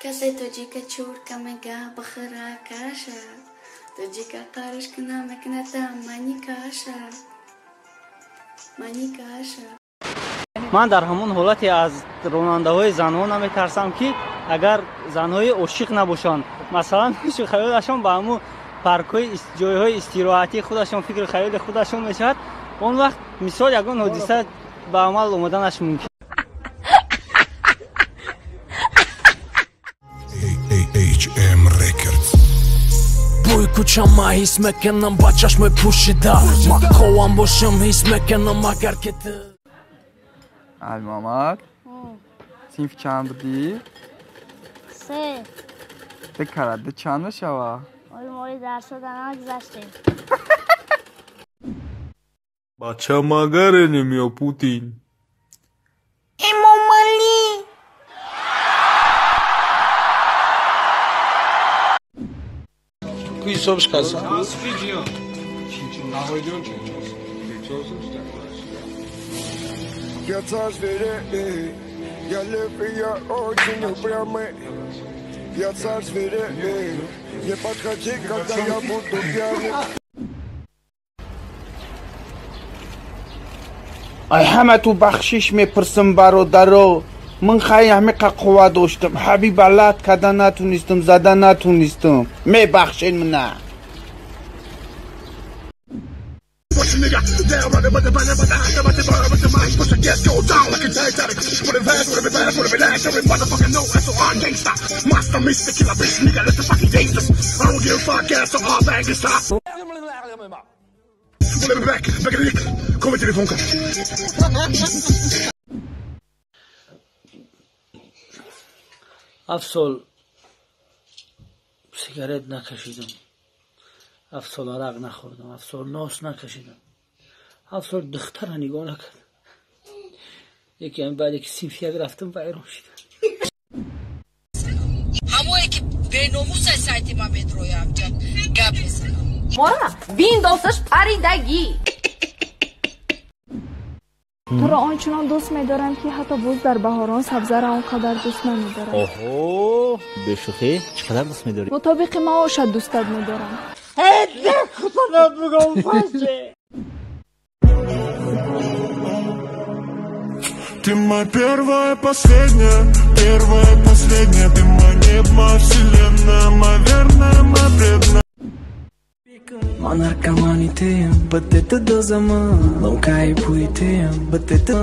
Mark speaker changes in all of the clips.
Speaker 1: Касе тоҷика чурка мега бахара каша, тоҷика қариш кина мекната мани каша, мани каша.
Speaker 2: Ман дар ҳамон ҳолате аз ронандаҳои занҳо наметарсам, ки агар занҳои ошиқ набошанд, масалан, фикру хаёлашон ба ҳамун паркҳои ҷойҳои истироҳатии худашон, фикру хаёли худашон мешавад. Он вақт мисол ягон ҳодиса ба амал омаданаш мумкин.
Speaker 3: HM Records.
Speaker 4: Бӯи кӯча ма ҳис мекунам, ба чашмои пӯшида. Ма ковам бошам, ҳис мекунам, агар ки ту.
Speaker 5: Алимуҳаммад, синфи чанд будӣ?
Speaker 6: Се.
Speaker 5: Ду кара ду чанд мешавад?
Speaker 6: Оли моли дарсо дар нагузаштем.
Speaker 7: Бача магаренем ё Путин?
Speaker 8: Эмомалӣ.
Speaker 3: Я царь зверей, я лев и я очень упрямый. Я царь зверей, не подходи, когда я буду пьяный.
Speaker 9: Ай ҳама ту бахшиш мепурсам, бародаро. Ман хай ҳамиқа қувва доштам, ҳабиба лат када натунистам, зада натунистам, мебахшен мана.
Speaker 10: Ҳафт сол сигарет накашидам, ҳафт сол арақ нахӯрдам, ҳафт сол нос накашидам, ҳафт сол духтара нигоҳ накардам. Яке ҳам баъде ки синфи як рафтам, вайрон шидам.
Speaker 11: Ҳамое ки беномуса сайти ма медроям, гап мезанам.
Speaker 12: Мора Виндовсаш паридагӣ.
Speaker 13: Туро он чунон дӯст медорам, ки ҳатто буз дар баҳорон сабзаро он қадар дӯст намедорад.
Speaker 14: Оҳо, бешӯхӣ, чӣ қадар дӯст медорӣ?
Speaker 13: Мутобиқи маошат дӯстат медорам.
Speaker 3: Ты моя первая, последняя, первая, последняя. Ты моя небо, моя вселенная, моя верная, моя преданная.
Speaker 4: Ма наркомани туям, бадета дозама, ломкаи пӯи туям, бадета.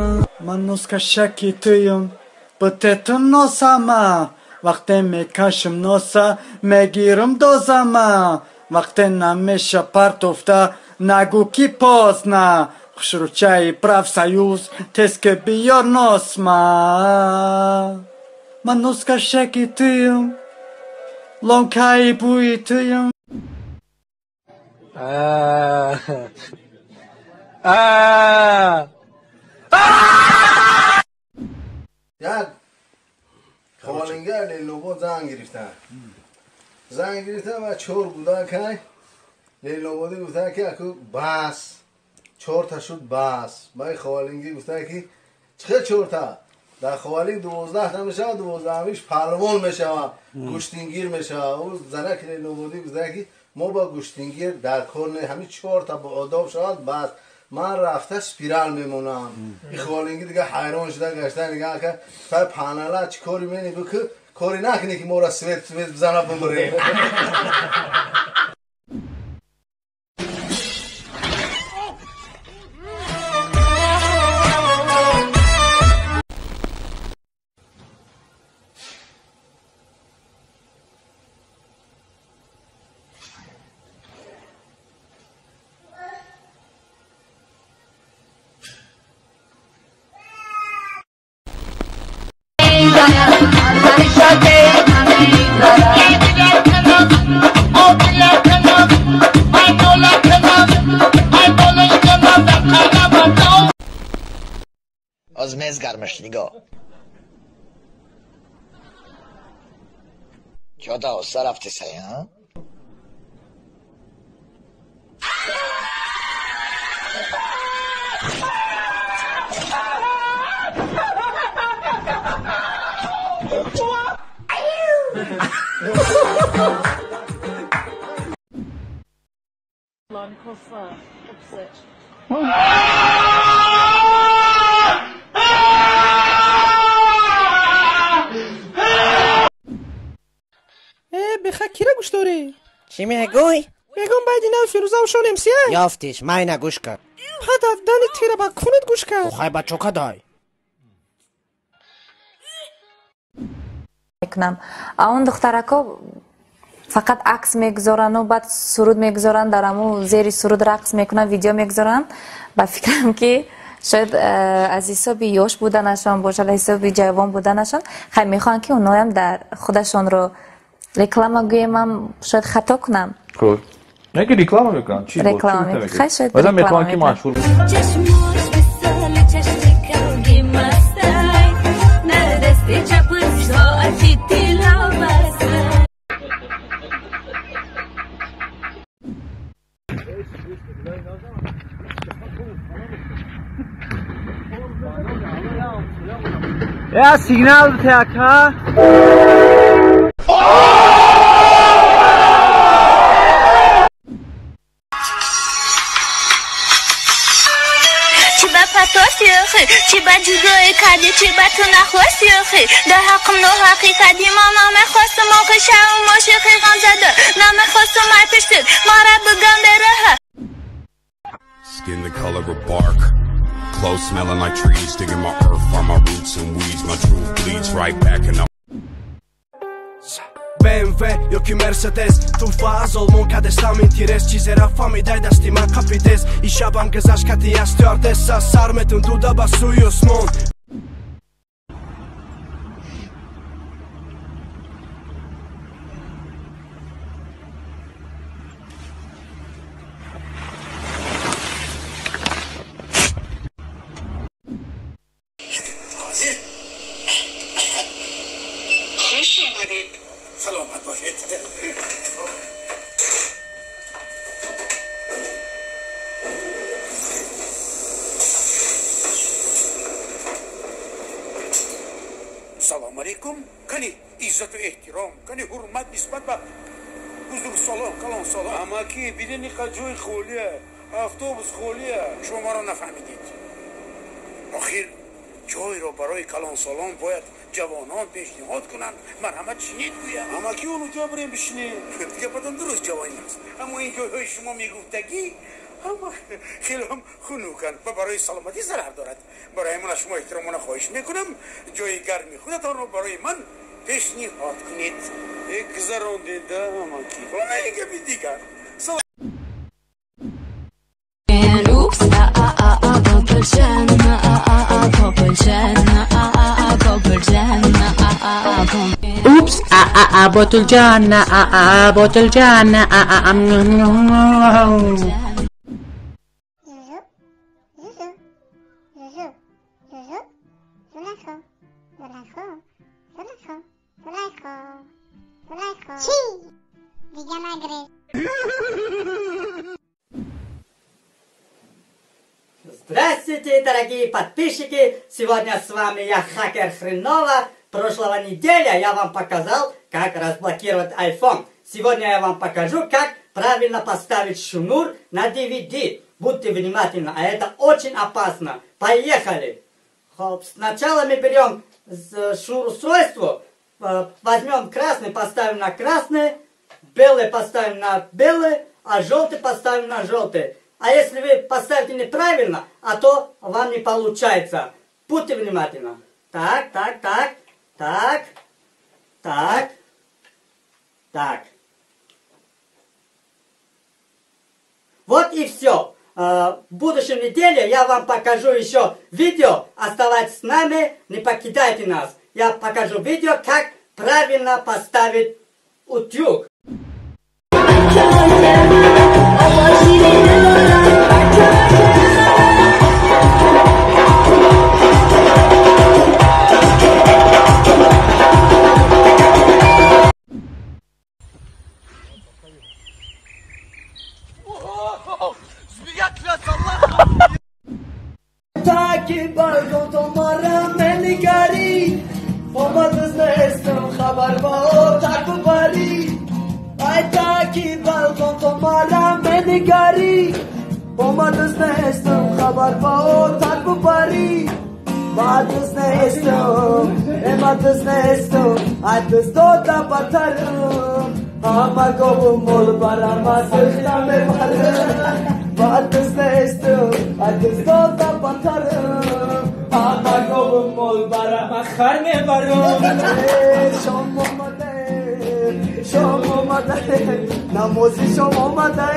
Speaker 15: Ман носкашаки туям, бадета носама. Вақте мекашам носа, мегирам дозама. Вақте намеша партофта, нагӯ ки поздно. Хушрӯчаи профсоюз, тез ки биёр носма. Ман носкашаки туям, ломкаи бӯи туям.
Speaker 16: Як ховалинга Лейлобод занг гирифтан. Занг гирифтан ва чор будан кай Лейлободӣ гуфтан, ки аку бас, чорта шуд, бас. Баи ховалингӣ гуфтан, ки чӣ чорта? Дар ховалинг 12та мешавад, дувоздаҳамиш палвон мешавад, гӯштингир мешавад. Ӯ занаки Лейлободӣ гуфтан, ки мо ба гӯштингир дар кор не, ҳамин чорта бо одоб шавад, бас. Ман рафта спирал мемонам. Ихволингӣ дига ҳайрон шуда гашта нига ка фай панала чӣ кори мени бикӯ, кори накунӣ, ки моро свет свет бизана, бимирем.
Speaker 17: Az mezgarmış нигоҳ. Ҷода оста рафтесай, а?
Speaker 8: Беха кира гӯш дорӣ?
Speaker 18: Чӣ мегӯй?
Speaker 8: Мегӯм байди нав Фирӯза шонем сия?
Speaker 18: Ёфтиш, майна гӯш кар.
Speaker 8: Ҳада дани тира ба кунат гӯш кар.
Speaker 18: Охай ба чока дай.
Speaker 19: Мекунам. А он духтарако фақат акс мегузорану баъд суруд мегузоранд, дар аму зери суруд рақс мекунанд, видео мегузоранд. Ба фикрам ки шояд аз ҳисоби ёш буданашон бошад, аз ҳисоби ҷавон буданашон, хай мехоҳанд ки онҳоям дар худашонро реклама гӯемам, шояд хато кунам.
Speaker 7: Хуб. Не ки реклама мекунанд, чӣ
Speaker 19: реклама мекунанд? Хай шояд
Speaker 7: баъзан мехоҳанд ки машҳур.
Speaker 2: Я сигнал бите ака.
Speaker 1: چی با جدای کردی، چی با تو نخواستی آخی، در حقم ناحقی کردی. ما نمیخواستم آخی شم عاشقی غم زده، نمیخواستم ای پشتت مرا بگم بره.
Speaker 20: Skin the color of bark, clothes smelling like trees, digging my earth from my roots and weeds, my truth bleeds right back in the
Speaker 4: БМВ ёки Мерседес, туфа аз олмон кадестам интерес, чизера фамидай дасти ман қапидес, ишабам гузашт кати аз стюардесса, сар метун дуда ба сӯи осмон.
Speaker 21: Саломат бошед. Салом алейкум. Кани иззату эҳтиром, кани ҳурмат нисбат ба бузургсолон, калонсолон. Амаки, бидин иқа ҷои холия, автобус холия. Шумо маро нафаҳмидед. Охир ҷойро барои калонсолон бояд ҷавонон пешниҳод кунанд. Марҳамат шинед гӯям. Амаки, ону ҷо бирем бишинем. Гапатон дуруст, ҷавони аст. Аммо ин ҷойҳои шумо мегуфтагӣ ҳама хеле ҳам хунуканд ва барои саломатӣ зарар дорад. Барои ман аз шумо эҳтиромона хоҳиш мекунам, ҷои гарми худатонро барои ман пешниҳод кунед. Гузарондед, да, амаки? Ин гапи дигар.
Speaker 22: Oops, ah ah ah, bottle Jana, ah ah, bottle Jana, ah ah.
Speaker 23: Здравствуйте, дорогие подписчики! Сегодня с вами я, хакер Хренова. Прошлого неделя я вам показал, как разблокировать iPhone. Сегодня я вам покажу, как правильно поставить шнур на DVD. Будьте внимательны, а это очень опасно. Поехали! Сначала мы берем шнур устройство, возьмем красный, поставим на красный, белый поставим на белый, а желтый поставим на желтый. А если вы поставите неправильно, а то вам не получается. Будьте внимательны. Так, так, так, так, так, так. Вот и все. В будущем неделе я вам покажу еще видео. Оставайтесь с нами, не покидайте нас. Я покажу видео, как правильно поставить утюг.
Speaker 24: Taki bargon to mara menigaри, Омад нестам
Speaker 5: Хабар бо так бубарӣ, ай таки балкон то мара менигарӣ. Бо ма дӯст нестам, хабар бо так бубарӣ. Ма дӯст нестам, э ма дӯст нестам, ай дӯст дода батарам. Ҳама гову мол барама сӯхта мебарам. Ма дӯст нестам, ай дӯст дода батарам. Ҳама гову мол барама хар мебарам. Шом омада, шом омада, намози шом омада.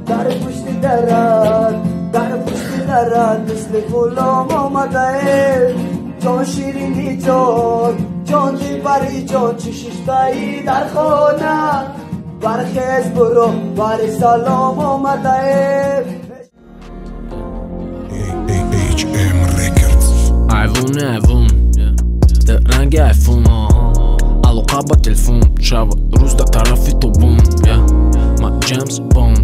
Speaker 5: Дар пушти дарат, дар пушти дарат мисли ғулом омада. Ҷон ширини ҷон, ҷон дилбари ҷон, чӣ шиштаӣ дар хона? Бархез буро, бари салом омада.
Speaker 20: HM Records.
Speaker 6: Айвон, айвон, дар ранги айфон, алоқа ба телефон, шава рӯз дар тарафи тобун. Ма Ҷеймс Бонд,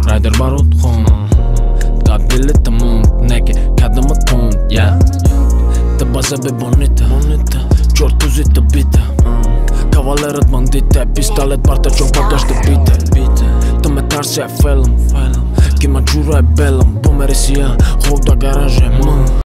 Speaker 6: райдер барот хон, дар дили тамом, неки кадама тонд. Та база бебонита, чортузита бита, кавалерът бандита, пистолет бартачок багажда бита. Та ме тарси е фелам, ки ма джура е белам, бумери сия, хол да гаража е мън.